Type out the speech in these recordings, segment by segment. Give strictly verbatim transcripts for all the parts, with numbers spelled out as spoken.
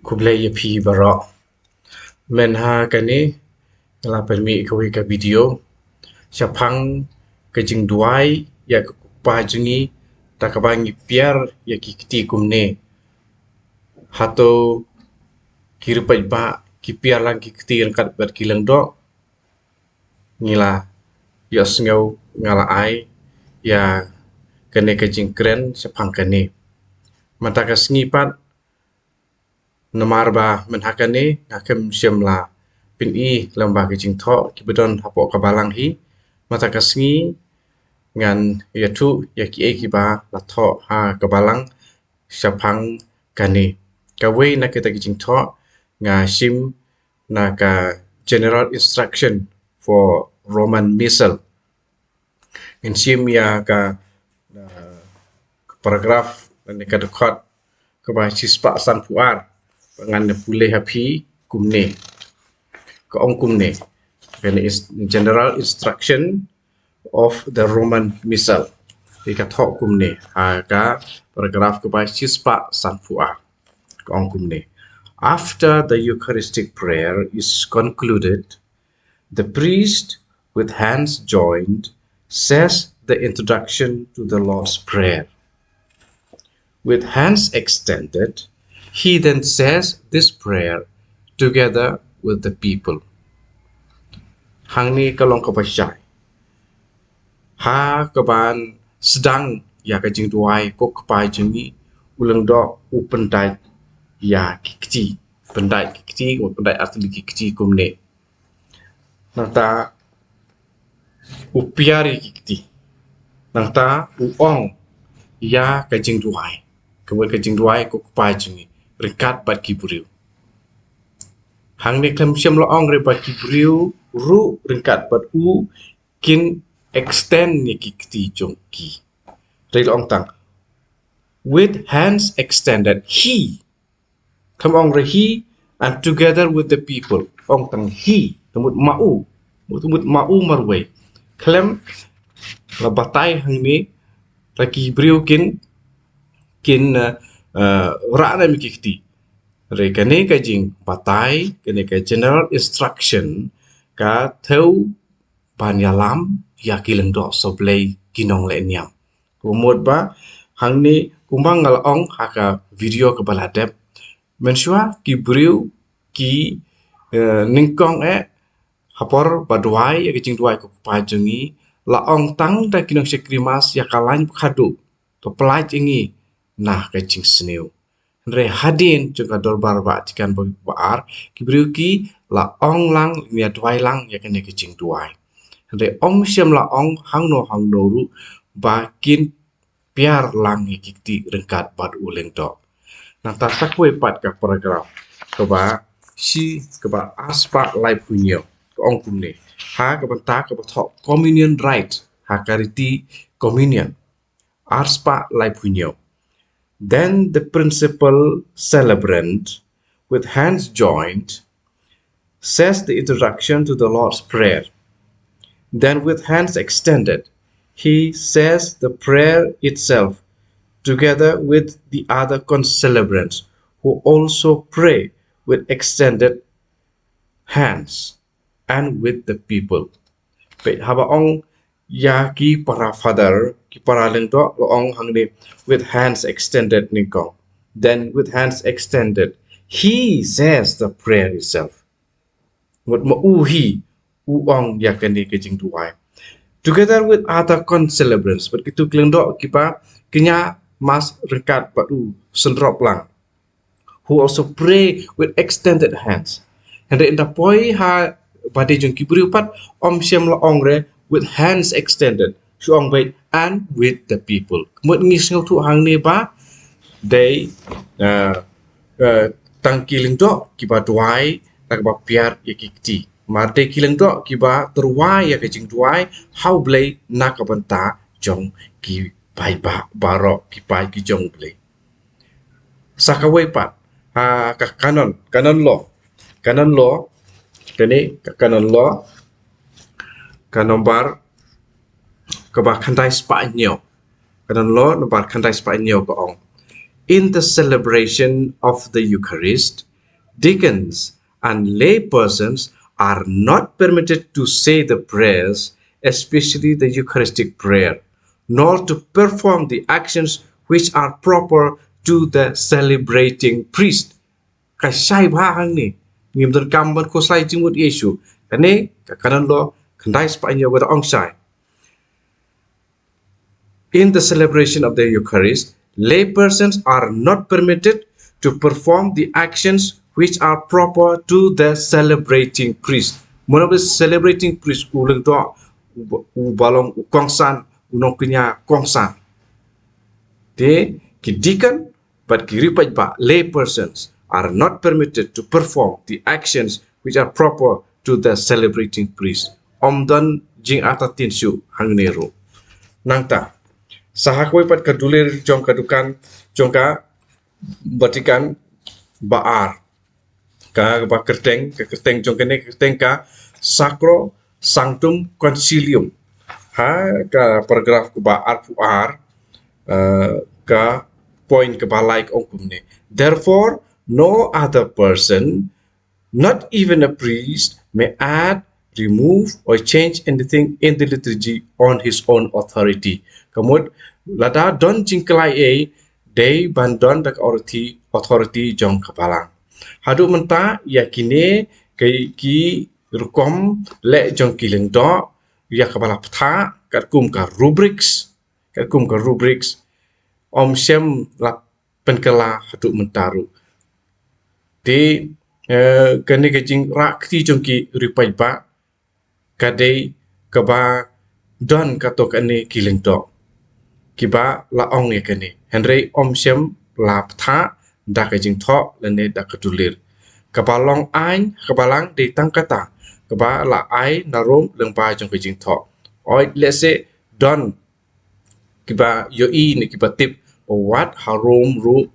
Khublei ïa phi baroh. Mynta kane nga la pynmih kawei ka video shaphang ka jingduwai ïa ka kpa jong ngi, da kaba ngi piar ïa ki kti kumne. Hato ki riewpaidbah ki piar lang ki kti ryngkat bad ki lyngdoh? Ngi la ïohsngew, nga la ai ïa kane ka jingkren shaphang kane. Mynta ka sngi pat, namar ba mynta kane nga khlem shym la pyni lem bad ki jingthoh kiba don hapoh ka balang hi, mynta ka sngi ngan ïathuh ïa kiei kiba la thoh ha ka balang shaphang kane. Kawei na kita ki jingthoh nga shim na ka General Instruction for Roman Missal. Ngin shim ïa ka, uh, paragraph lane ka dkhot kaba shispah sanphew ar. Ngan pule ha phi kumne. Ka ong kumne. Kane is General Instruction of the Roman Missal. Ka thoh kumne ha ka paragraph kaba shispah sanphew ar. Ka ong kumne. After the Eucharistic prayer is concluded, the priest, with hands joined, says the introduction to the Lord's Prayer. With hands extended, he then says this prayer together with the people. Hangne ka long kaba shai. Ha kaban sdang ïa ka jingduwai ko kpa jong ngi, u lyngdoh u pyndait ïa ki kti. Pyndait ki kti, u pyndait ar tylli ki kti kumne. Nangta u piar ïa ki kti. Nangta u ong ïa ka jingduwai. Kawei ka jingduwai ko kpa jong ngi ryngkat bad ki briew. Hangne khlem shym la ong re ba ki briew ruh ryngkat bad u kin extend ïa ki kti jong ki. Re la ong tang, with hands extended, he. Khlem ong re he, and together with the people. Ong tang he. Te mut ma u. Mut, mut ma u marwei. Khlem la batai hangne, la ki briew kin, kin, uh, uh, rah na mi ki kti. Re kane ka jingbatai, kane ka general instruction, ka thew ban ïalam ïa ki lyngdoh sohblei ki nongleh niam. Kumut ba hangne kumba nga la ong ha ka video kaba la dep, mynshuwa ki briew ki, eh, nyngkong eh ha por ba duwai ïa ka jingduwai ko kpa jong ngi, la ong tang da ki nongshakri mass ïa ka lain ba khadduh, to pyllait ïa ngi na ka jingsniew. Hynrei hadien jong ka dorbar Vatican ba, ba ar, ki briew ki la ong lang, ïa duwai lang ïa kane ka jingduwai. Hynrei ym shym la ong hangno hangno ruh ba kin piar lang ïa ki kti ryngkat bad u lyngdoh. Nangta sa kawei pat ka paragraph kaba shi, kaba arspah laiphew hynñiew, ka ong kumne. Ha ka bynta kaba thoh communion rite, ha ka riti communion. Arspah laiphew hynñiew. Then the principal celebrant, with hands joined, says the introduction to the Lord's Prayer. Then, with hands extended, he says the prayer itself, together with the other concelebrants who also pray with extended hands and with the people. Peit haba ong ïa ki para father, ki para lyngdoh, la ong hangne, with hands extended nyngkong. Then with hands extended, he says the prayer itself. Mut ma u hi, u ong ïa kane ka jingduwai. Together with other concelebrants, bad kito ki lyngdoh kiba kñia mass ryngkat bad u syndrop lang, who also pray with extended hands. Hynrei ynda poi ha bad jong ki briew pat, ym shym la ong re with hands extended, shu ong beit and with the people. Mut ngi sngewthuh hangne ba dei, uh, uh, tang ki lyngdoh kiba duwai da kaba piar ïa ki kti. Namar dei ki lyngdoh kiba tyrwa ïa ka jingduwai ha U Blei na ka bynta jong ki paidbah baroh, ki paid ki jong U Blei. Sa kawei pat, ha, ka canon, canon law. Canon law, kane ka canon law, ka nombar kaba khyndai spah hynñiew. Canon law nombar khyndai spah hynñiew ka ong, in the celebration of the Eucharist, Deacons and lay persons are not permitted to say the prayers, especially the Eucharistic prayer, nor to perform the actions which are proper to the celebrating priest. Ka shai bha hangne. Ngim donkam ban khuslai jingmut issue. Kane, ka canon law, khyndai spah hynñiew ka da ong shai. In the celebration of the Eucharist, lay persons are not permitted to perform the actions which are proper to the celebrating priest. Mano ba celebrating priest, u lyngdoh, u ba, u ba long u kongsan, u nongkñia kongsan. Te, ki deacon, but ki riewpaidbah, lay persons, are not permitted to perform the actions which are proper to the celebrating priest. Ym don jingartatien shuh hangne ruh. Nangta, sa ha kawei pat ka dulir jong ka dukan, jong ka Vatican ba ar. Ka ba kyrteng, ka kyrteng jong kane, ka kyrteng ka Sacrosanctum Concilium. Ha ka paragraph ka ba arphew ar, eh, ka point ka ba lai ka ong kumne. Therefore, no other person, not even a priest, may add, remove, or change anything in the liturgy on his own authority. Ka mut, lada don jingkylla ei, dei ban don da ka authority, authority jong ka balang. Haduh mynta, ïa kine, ki, ki rukom leh jong ki lyngdoh, ïa ka ba la bthah, katkum ka rubrics, katkum ka rubrics, ym shym la pynkylla haduh mynta ruh. Te, eh, kane ka jingrah kti jong ki riewpaidbah, ka dei ka ba don kato kane ki lyngdoh. Ki ba la ong ïa kane. Hynrei ym shym la bthah da ka jingthoh lane da ka dulir. Ka ba long aiñ, ka balang dei tang kata. Ka ba la ai na Rom lyngba jong ka jingthoh. Oi, lehse don ki ba ïohi ne ki ba tip, ba wat ha Rom ruh,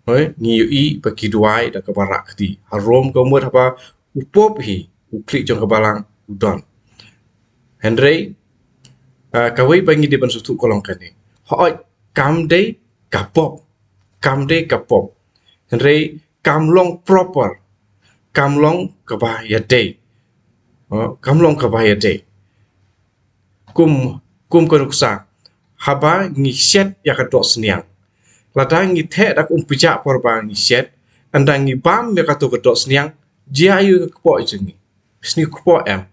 eh, ngi ïohi ba ki duwai da ka ba rah kti. Ha Rom ka mut haba u pop hi, u khlieh jong ka balang u don. Hynrei, ah, kawei ba ngi dei ban sngewthuh ka long kane. Hooid, kam dei ka pop. Kam dei ka pop. Hynrei, kam long proper. Kam long ka ba ïadei. Oh, kam long ka ba ïadei. Kum, kum ka nuksa. Haba ngi shet ïa ka doh sniang. Lada ngi theh da ka umpjah por ba ngi shet. Ynda ngi bam ïa kato ka doh sniang. Jia ïa ka kpoh jong ngi. Sniew kpoh em.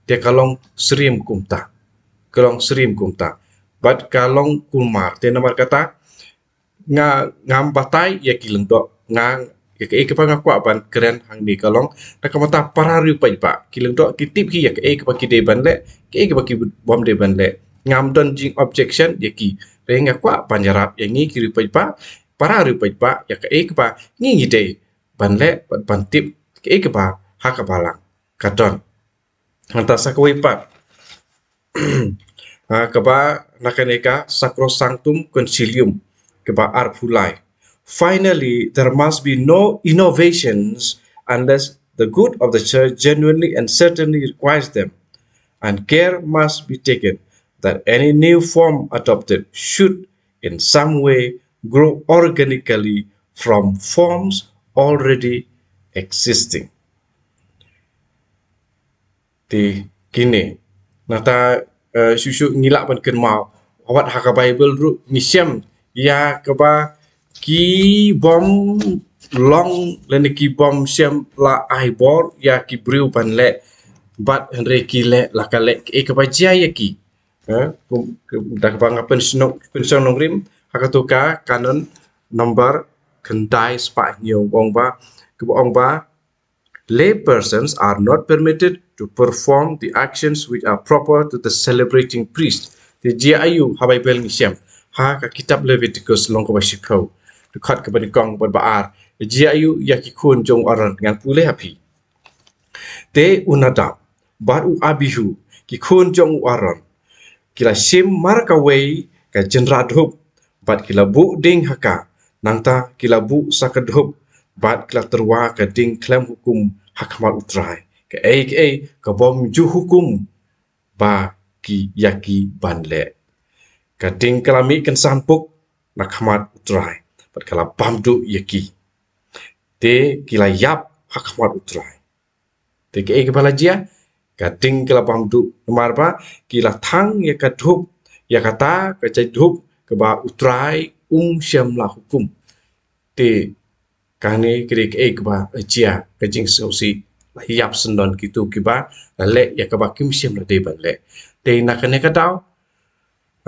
Te ka long syriem kumta. Ka long syriem kumta. Bad ka long kulmar. Te namar kata, nga, ngam batai ïa ki lyngdoh, nga, ïa kaei kaba nga kwah ban kren hangne ka long, na ka bynta para riewpaidbah, ki lyngdoh ki tip hi ïa kaei kaba ki dei ban leh, kaei kaba ki bym dei ban leh. Ngam don jing objection ïa ki, hynrei nga kwah ban ïarap ïa ngi ki riewpaidbah, para riewpaidbah, ïa kaei kaba ngi ngi dei ban leh, ban, ban tip, kaei kaba ha ka balang ka don. Hangta sa kawei pat. Ah, kaba na kane ka Sacrosanctum Concilium, kaba arphew lai. Finally, there must be no innovations unless the good of the church genuinely and certainly requires them. And care must be taken that any new form adopted should in some way grow organically from forms already existing. Te kine. Nangta, eh, shuh shuh ngi lah ban kynmaw. Wat ha ka Baibl ruh ngi shem ïa kaba ki bym long lane ki bym shem la ai bor ïa ki briew ban leh. Bad hynrei ki leh la ka leh kaei kaba jia ïa ki. Eh, kum, kum, da kaba nga pynshong, pynshong nongrim, ha kato ka canon number khyndai spah hynñiew, ong ba, kaba ong ba, lay persons are not permitted to perform the actions which are proper to the celebrating priest. Te jia aïu ha Baibl ngi shem, ha ka kitab Leviticus lynnong kaba shiphew, dkhot kaba nyngkong bad ba ar. Jia aïu ïa ki khun jong u Aaron, ngan pule ha phi. Te u Nadab bad u Abihu, ki khun jong u Aaron, ki la shim mar kawei ka jynrah dhup, bad ki la buh ding ha ka, nangta ki la buh sa ka dhup, bad ki la tyrwa ka ding khlem hukum ha khmat u Trai. Kaei kaei ka bym ju hukum ba ki ïa ki ban leh. Ka ding ka la mih kynsan puk na khmat u Trai, bad ka la bam duh ïa ki. Te ki la ïap ha khmat U Trai. Te kaei kaba la jia? Ka ding ka la bam duh, namar ba ki la thang ïa ka dhup, ïa kata ka jaitdhup kaba U Trai um shym la hukum. Te kane ka dei kaei kaba la jia, ka jingsngewsih. La ïap syndon kito kiba la leh ïa kaba kim shym la dei ban leh. Te na kane ka daw,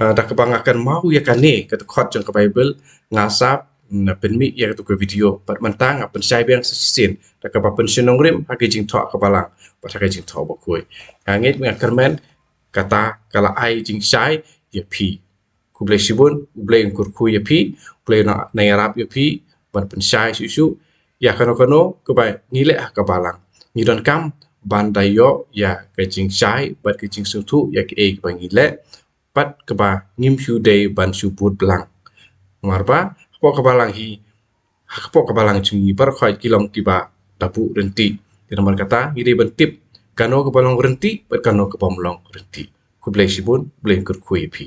ah, da kaba nga kynmaw ïa kane ka dkhot jong ka Baibl, nga sa, mm, pynmih ïa kato ka video. Bad mynta nga pynshai biang sa shisien da kaba pynshnong rim ha ka jingthoh ka Balang bad ha ka jingthoh bakhuid. Nga ngeit, nga kyrmen kata ka la ai jingshai ïa phi. Khublei shibun, U Blei un kyrkhu ïa phi, U Blei un nang ïarap ïa phi ban pynshai shuh shuh ïa kano kano kaba ngi leh ha ka Balang. Ngi donkam ban da ïoh ïa ka jingshai bad ka jingsngewthuh ïa kaei kaba ngi leh, bad kaba ngim shu dei ban shu bud blang. Namar ba hapoh ka Balang hi, hapoh ka Balang jong ngi baroh khoit ki long kiba da buh ryntih. Te namar kata ngi dei ban tip kano kaba long ryntih bad kano kaba ym long ryntih. Khublei shibun, U Blei un kyrkhu ïa phi.